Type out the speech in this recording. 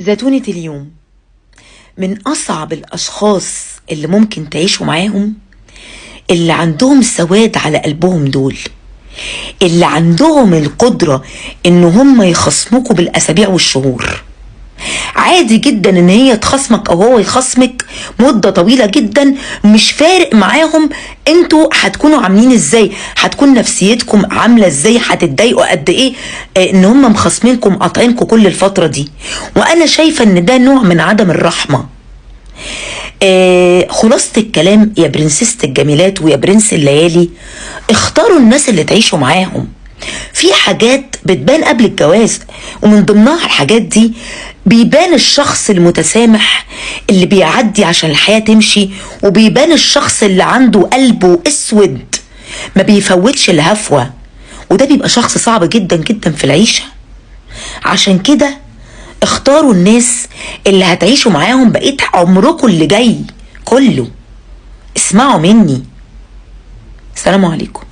زيتونة اليوم من أصعب الأشخاص اللي ممكن تعيشوا معاهم، اللي عندهم سواد على قلبهم، دول اللي عندهم القدرة إن هم يخصموكوا بالأسابيع والشهور. عادي جدا ان هي تخصمك او هو يخصمك مدة طويلة جدا، مش فارق معاهم انتوا هتكونوا عاملين ازاي، هتكون نفسيتكم عاملة ازاي، هتتضايقوا قد ايه ان هم مخصمينكم قاطعينكم كل الفترة دي. وانا شايفة ان ده نوع من عدم الرحمة. خلاصة الكلام يا برنسيسة الجميلات ويا برنس الليالي، اختاروا الناس اللي تعيشوا معاهم. في حاجات بتبان قبل الجواز، ومن ضمنها الحاجات دي بيبان الشخص المتسامح اللي بيعدي عشان الحياة تمشي، وبيبان الشخص اللي عنده قلبه اسود ما بيفوتش الهفوة، وده بيبقى شخص صعب جدا جدا في العيشة. عشان كده اختاروا الناس اللي هتعيشوا معاهم بقية عمركم اللي جاي كله. اسمعوا مني. السلام عليكم.